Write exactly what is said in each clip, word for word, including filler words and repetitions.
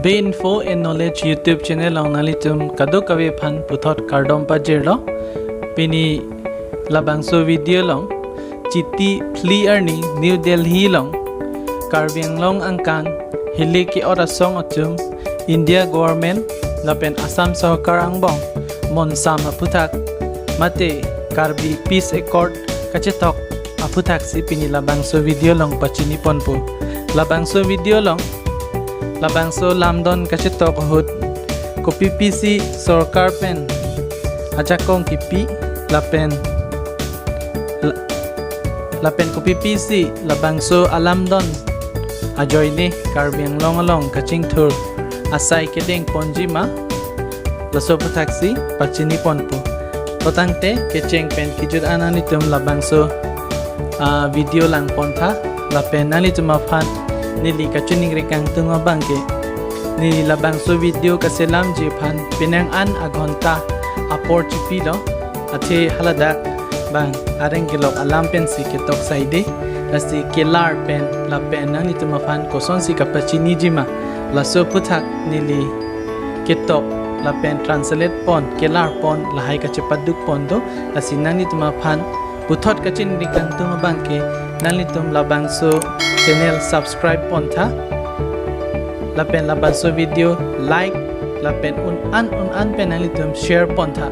Be Info and Knowledge YouTube channel along nanglitum kadokave aphan puthot kardom pajirlo. Pini labangso video along Chiti phli arni New Delhi along Karbi Anglong angkang hilik ke-ot asong atum India government lapen Assam Sorkar angbong monsam aphuthak mate Karbi Peace Accord kachetok aphuthak si pini labangso video along pachini ponpo. Labangso video along labangso lamdon kachetok ahut kopi pisi sorkar pen ajakong kipi lapen la- lapen kopi pisi labangso alamdon ajoine Karbi Anglong along kachingthur asai kedeng ponji ma, laso aphuthak si pachini ponpo. To tangte kecheng pen kejut an nanglitum labangso ah, video lang pontha lapen nanglitum aphan neli kachiningri kangtung abang ke neli labangso video kaselamji aphan penang an aghonta apor chipilo, athe haladak bang areng kelok alam pensi ketok saide, lasi kelar pen lapen nanglitum aphan kosonsi kapachiniji ma, laso aphuthak neli ketok lapen translate pon, kelar pon, lahai kachepaduk pon do, lasi nanglitum aphan puthot kachiningri kangtung abang ke nanglitum labangso channel subscribe pontha lapen labangso video like lapen un an un an pen nanglitum share pontha.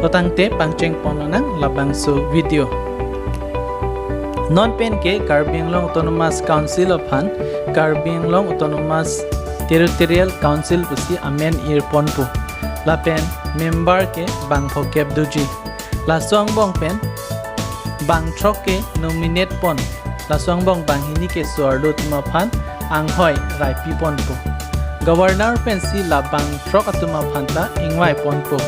To tangte pangcheng pon nang labangso video. Non pen ke Karbi Anglong Autonomous Council aphan Karbi Anglong Autonomous Territorial Council pusi amen ir ponpo. Lapen member ke bang phokep doji. Laso angbong pen bang throk ke nominate pon. Laso angbong bang hini ke so-arlo atum aphan anghoi raipi ponpo. Governor pensi labang throk atum aphan ta ingvai ponpo.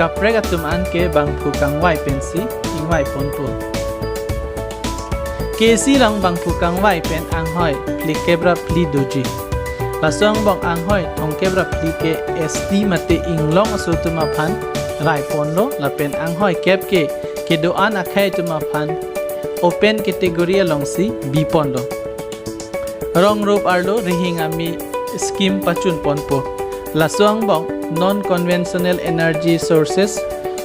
Kaprek atum an ke bangphu kangvai pensi ingvai ponpo. K A C along bangphu kangvai pen anghoi phlikep ra phli doji. Laso angbong anghoi thomkep ra phli ke S T mate inglong aso atum aphan rai ponlo lapen anghoi kep ke kedo-an akhei atum aphan open category alongsi bi ponlo. Rong rup arlo rihing ami scheme pachun ponpo. Laso angbong non conventional energy sources,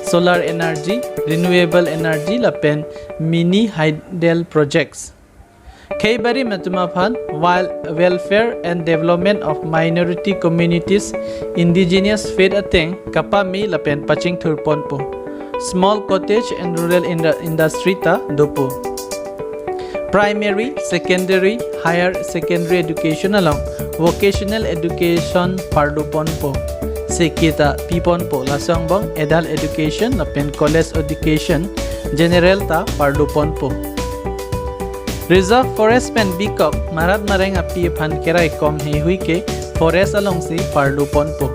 solar energy, renewable energy lapen mini hydel projects. Khei barim atum aphan wel- welfare and development of minority communities, indigenous faith ateng kapame lapen pachingthur ponpo. Small cottage and rural indu- industry ta dopo. Primary, secondary, higher secondary education along vocational education parlu ponpo. Sekita pi ponpo, laso angbong adult education lapen college education general ta parlu ponpo. Reserve forest pen bikok marat mareng api aphan kerai kom heihui ke forest alongsi parlu ponpo.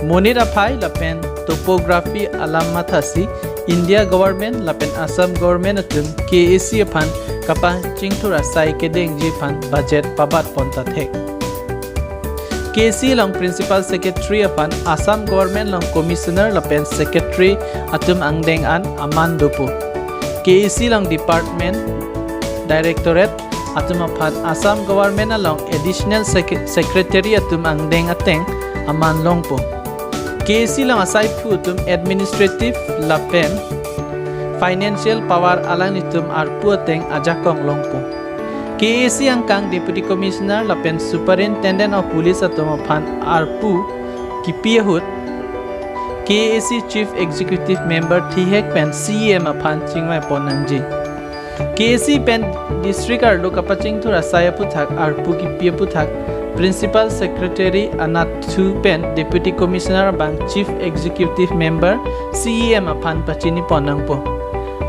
Monit aphai lapen topography alam mathasi India government lapen Assam government atum K A C aphan kapachingthur asai kedengji aphan budget pabat pon ta thek. K A C along principal secretary aphan Assam government along commissioner lapen secretary atum angdeng an aman dopo. K A C along department directorate atum aphan Assam government along additional sec- secretary atum angdeng ateng aman longpo. K A C along asaiphu atum administrative lapen financial power alanglitum arpu ateng ajakong longpo. K A C angkang deputy commissioner lapen superintendent of police atum aphan arpu kipi ahut K A C chief executive member thihek pen C E M aphan chingvai pon nangji. K A C pen district arlo kapachingthur asai aphuthak arpu kipi aphuthak principal secretary anatthu pen deputy commissioner abang chief executive member C E M aphan pachini pon nangpo.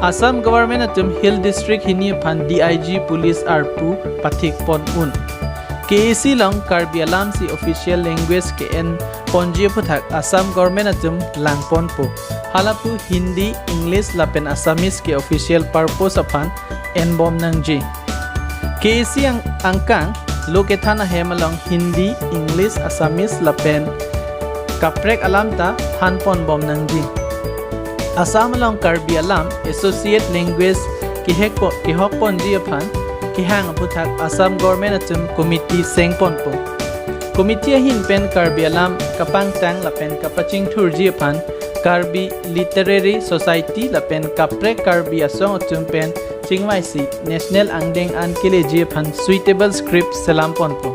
Assam government atum hill district hini aphan D I G police arpu pathik pon un. K A C along Karbi alamsi official language ke-en ponji aphuthak Assam government atum lang ponpo. Halapu Hindi, English lapen Assamese ke official purpose aphan en bom nangji. K A C ang- angkang lo kethan ahem along Hindi, English, Assamese lapen kaprek alam ta than pon bom nangji. Assam along Karbi alam associate language kehek po- kehok ponji aphan kehang aphuthak Assam government atum committee seng ponpo. Committee ahin pen Karbi alam kapangtang lapen kapachingthurji aphan Karbi Literary Society lapen kaprek Karbi asong atum pen chingvaisi National Angdeng an keleji aphan suitable script selam ponpo.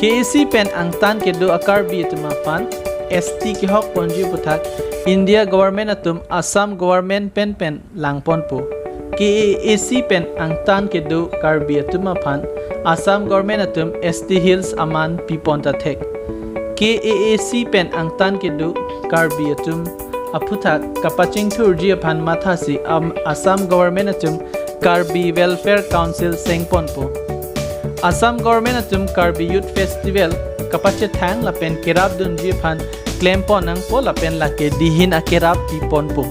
K A A C pen angtan kedo a-Karbi atum aphan S T kehok ponji aputhak India government atum Assam government pen pen lang ponpo. K A A C pen angtan kedo Karbi atum aphan Assam government atum S T Hills aman pi pon ta thek. K A A C pen angtan kedo Karbi atum aputhak kapachingthurji aphan mathasi am Assam government atum Karbi Welfare Council seng ponpo. Assam government atum Karbi Youth Festival kapachethang lapen kerap dunji aphan klem pon nangpo lapen lake dihin akerap pi ponpo.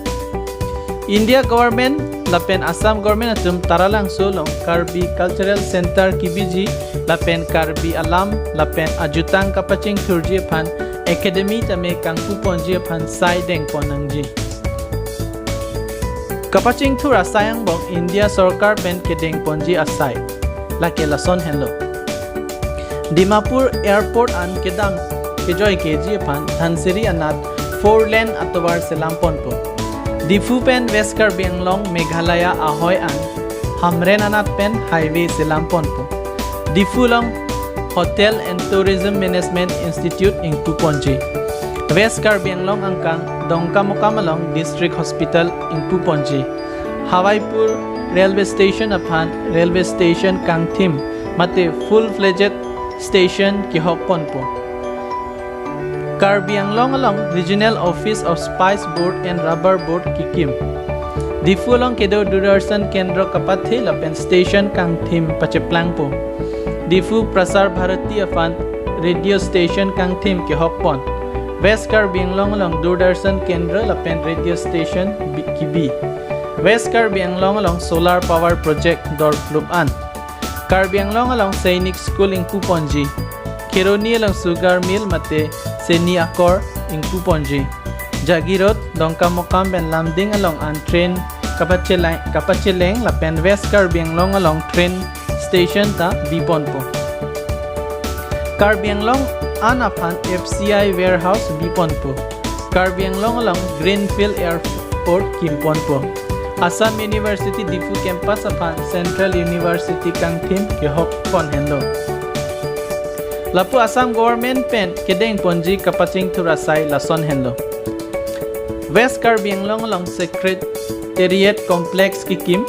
India government lapen Assam government atum Taralangso along Karbi Cultural Center kebiji lapen Karbi alam lapen ajutang kapachingthurji aphan academy tame kangpu ponji aphan sai deng pon nangji. Kapachingthur asai angbong India sorkar pen kedeng ponji asai lake lason henlo. Dimapur Airport an kedam kejoi keji aphan Dhansiri anat four lane atovar selam ponpo. Diphu pen West Karbi Anglong Meghalaya ahoi an Hamren anat pen highway selam ponpo. Diphu along Hotel and Tourism Management Institute ingpu ponji. West Karbi Anglong angkang Dongkamukam along District Hospital ingpu ponji. Hawaipur Railway Station aphan railway station kangthim mate full-fledged station kehok ponpo. Karbi Anglong along Regional Office of Spice Board and Rubber Board kekim. Diphu along kedo Doordarshan Kendra kapathe lapen station kangthim pacheplangpo. Diphu Prasar Bharati aphan radio station kangthim kehok pon. West Karbi Anglong along Doordarshan Kendra lapen radio station bi- kebi. West Karbi Anglong along solar power project dorplup an. Karbi Anglong along Sainik School ingpu ponji. Kheroni along sugar mill mate seni akor ingpu ponji. Jagiroad, Dongkamukam pen Lumding along an train kapacheleng, kapacheleng lapen West Karbi Anglong along train station ta bi ponpo. Karbi Anglong an aphan F C I warehouse bi ponpo. Karbi Anglong along Greenfield Airport kim ponpo. Assam University Diphu campus aphan Central University kangthim kehok pon henlo. Lapu Assam government pen kedeng ponji kapachingthur asai lason henlo. West Karbi Anglong along Secretariat Complex kekim.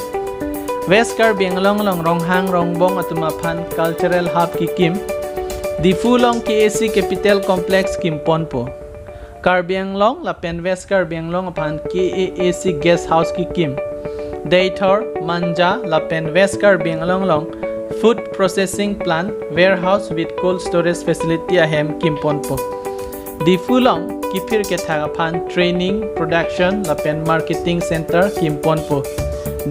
West Karbi Anglong along Ronghang Rongbong atum aphan Cultural Hub kekim. Diphu along K A A C Capital Complex kim ponpo. Karbi Anglong lapen West Karbi Anglong aphan K A A C Guest House kekim. Deithor, Manja lapen West Karbi Anglong along Food Processing Plant, Warehouse with Cold Storage Facility ahem kim ponpo. Diphu along kiphir kethak aphan Training, Production lapen Marketing Center kim ponpo.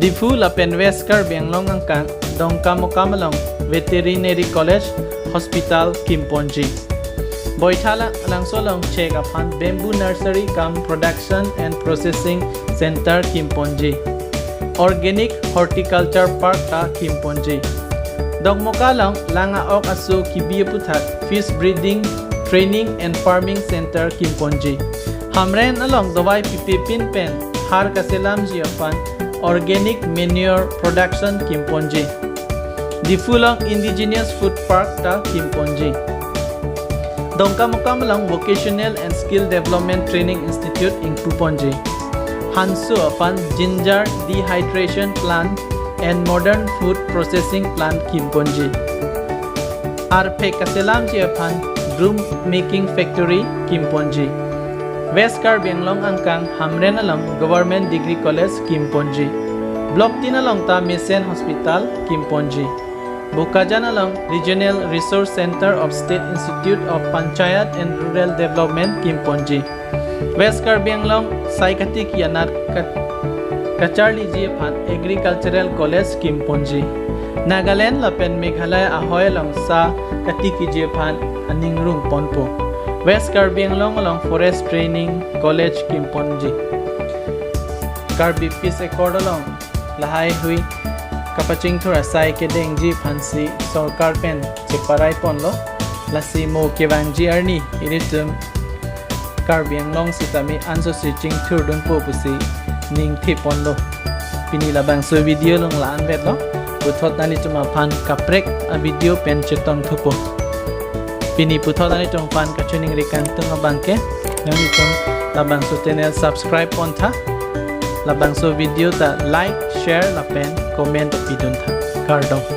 Diphu lapen West Karbi Anglong angkang Dongkamukam along Veterinary College Hospital kim ponji. Boithalangso along chek aphan Bamboo Nursery cum Production and Processing Center kim ponji. Organic Horticulture Park ta kim ponji. Dokmoka along lang a-ok aso kebi aputhak Fish Breeding, Training and Farming Center kim ponji. Hamren along dovai pipepin pen har kaselamji aphan Organic Manure Production kim ponji. Diphu along Indigenous Food Park ta kim ponji. Dongkamukam along Vocational and Skill Development Training Institute ingpu ponji. Hanso aphan Ginger Dehydration Plant and Modern Food Processing Plant kim ponji. Arphek kaselamji aphan Drum Making Factory kim ponji. West Karbi Anglong angkang Hamren along Government Degree College kim ponji. Block tin along ta Mission Hospital kim ponji. Bokajan along Regional Resource Center of State Institute of Panchayat and Rural Development kim ponji. West Karbi Anglong sai katiki anat ka- kacharliji aphan Agricultural College kim ponji. Nagaland lapen Meghalaya ahoi along sa katikiji aphan aning rung ponpo. West Karbi Anglong along Forest Training College kim ponji. Karbi Peace Accord along lahaihui kapachingthur asai kedengji aphansi sorkar pen cheparai ponlo. Lasi mo kevangji arni ilitum Karbi Anglong sitame ansose chingthurdunpo pusi ning theponlo. Pini labangso video along la-an vetlo. Puthot nanglitum aphan kaprek a-video pen chetongthupo. Pini puthot nanglitum aphan kachiningri kangtung abangke, nanglitum labangso channel subscribe pontha. Labangso video ta like, share lapen comment piduntha. Kardom.